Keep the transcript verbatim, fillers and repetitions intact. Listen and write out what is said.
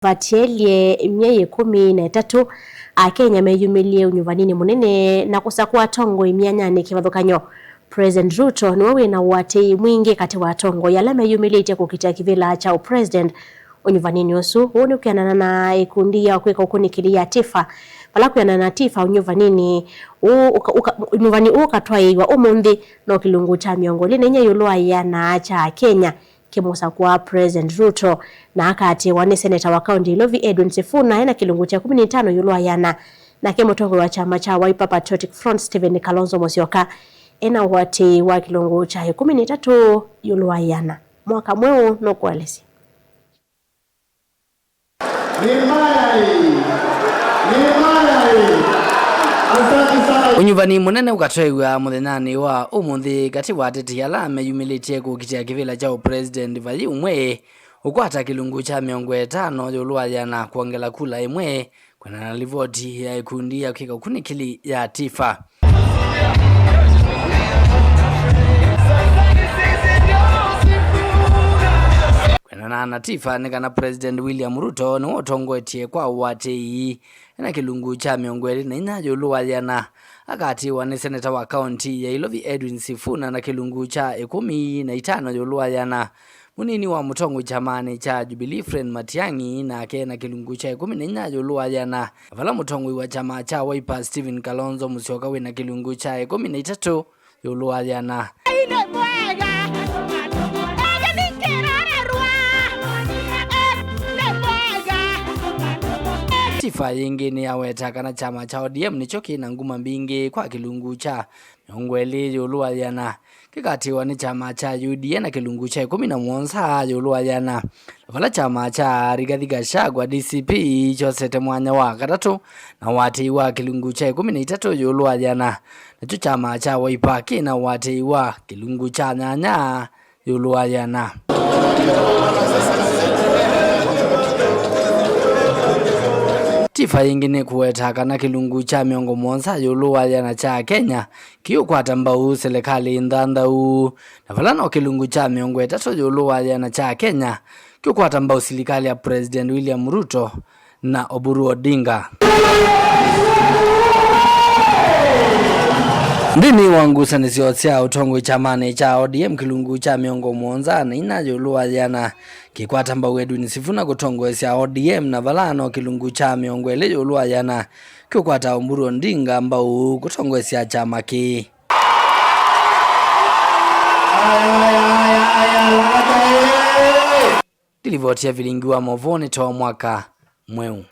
Vatyaĩlye myei ĩkũmi na ĩtatũ, Akenya meyumĩlye ũnyuvaninĩ mũnene na kũsakũa atongoi myanyanĩ kĩvathũkany'o. President Ruto nĩwe wĩ na ũatĩĩi mwingĩ katĩ wa atongoi ala meyumĩlĩtye kũkitĩa kĩvĩla kya ũpresident ũnyuvaninĩ ũsu. Ũũ nĩ kwĩanana na ĩkundi ya kwĩka ũkunĩkĩli ya TIFA. Vala kwĩanana na TIFA, ũnyuvaninĩ ũũ ũka-, ũka-, ũnyuvani ũũ ũkatwaĩĩw'a ũmũnthĩ no kĩlungu kya mĩongo ĩlĩ na inya ĩũlũ wa ĩana kya Akenya kĩmũsakũa President Ruto, na akaatĩĩwa nĩ seneta wa kaunti ya Ilovi Edwin Sifuna ena kĩlungu kya ĩkũmi na itano ĩũlũ wa ĩana, nake mũtongoi wa kyama kya Wiper Patriotic Front Stephen Kalonzo Musyoka ena ũatĩĩi wa kĩlungu kya ĩkũmi na itatũ ĩũlũ wa ĩana. Mwaka mweũ nũkũelesya. Nĩ mbaya ĩ! Nĩ mbaya ĩ! Asante sana. Ũnyuvani mũnene ũkatwaĩw'a mũthenyanĩ wa ũmũnthĩ katĩ wa ateti ala meyumĩlĩtye kũkitĩa kĩvĩla kya ũpresident vai ũmwe ũkwata kĩlungu kya mĩongo ĩtano ĩũlũ wa ĩana kwongela kula ĩmwe, kwĩanana na livoti ya ĩkundi ya kwĩka ũkunĩkĩli ya TIFA. Kwĩanana na TIFA, nĩ kana President William Ruto nĩwe ũtongoetye kwa ũatĩĩi ena kĩlungu kya mĩongo ĩlĩ na inya ĩũlũ wa ĩana, akaatĩĩwa nĩ seneta wa kaunti ya Ilovi Edwin Sifuna na kĩlungu kya ĩkũmi na itano ĩũlũ wa ĩana. Mũnini wa mũtongoi kyamanĩ kya Jubilee Fred Matiang'i nake ena kĩlungu kya ĩkũmi na inya ĩũlũ wa ĩana, na vala mũtongoi wa kyama kya Wiper Stephen Kalonzo Musyoka wĩ na kĩlungu kya ĩkũmi na itatũ ĩũlũ wa ĩana. Ngai nĩ mwega, nĩ kĩrorerwa, nĩ mwega. TIFA yĩngĩ nĩyaweta kana kyama kya ODM nĩkyo kĩ na nguma mbingĩ kwa kĩlungu kya mĩongo ĩlĩ ĩũlũ wa ĩana, kĩkatĩĩwa nĩ kyama kya UDA na kĩlungu kya ĩkũmi na mũonza ĩũlũ wa ĩana, na vala kyama kya Rigathi Gachagua, DCP, kyosete mwanya wa katatũ na ũatĩĩi wa kĩlungu kya ĩkũmi na itatũ ĩũlũ wa ĩana, nakyo kyama kya Wiper kĩ na ũatĩĩi wa kĩlungu kya nyanya ĩũlũ wa ĩana. TIFA yĩngĩ nĩkũweta kana kĩlungu kya mĩongo mũonza ĩũlũ wa ĩana kya Akenya kĩũkwata mbau silikalĩ nthanthau, na vala no kĩlungu kya mĩongo ĩtatũ ĩũlũ wa ĩana kya Akenya kĩũkwata mbau silikalĩ ya President William Ruto na Oburu Odinga. Nthĩnĩ wa ngusanĩsyo sya ũtongoi kyamanĩ kya ODM, kĩlungu kya mĩongo mũonza na inya ĩũlũ wa ĩana kĩkwata mbau Edwin Sifuna kũtongoesya ODM, na vala no kĩlungu kya mĩongo ĩlĩ ĩũlũ wa ĩana kĩũkwata Oburu Odinga mbau kũtongoesya kyama kĩĩ. Aya, aya, aya, aya, Lavata ĩĩ! Ndilivoti ya vilingi wa movoo nĩ too mwaka mweũ.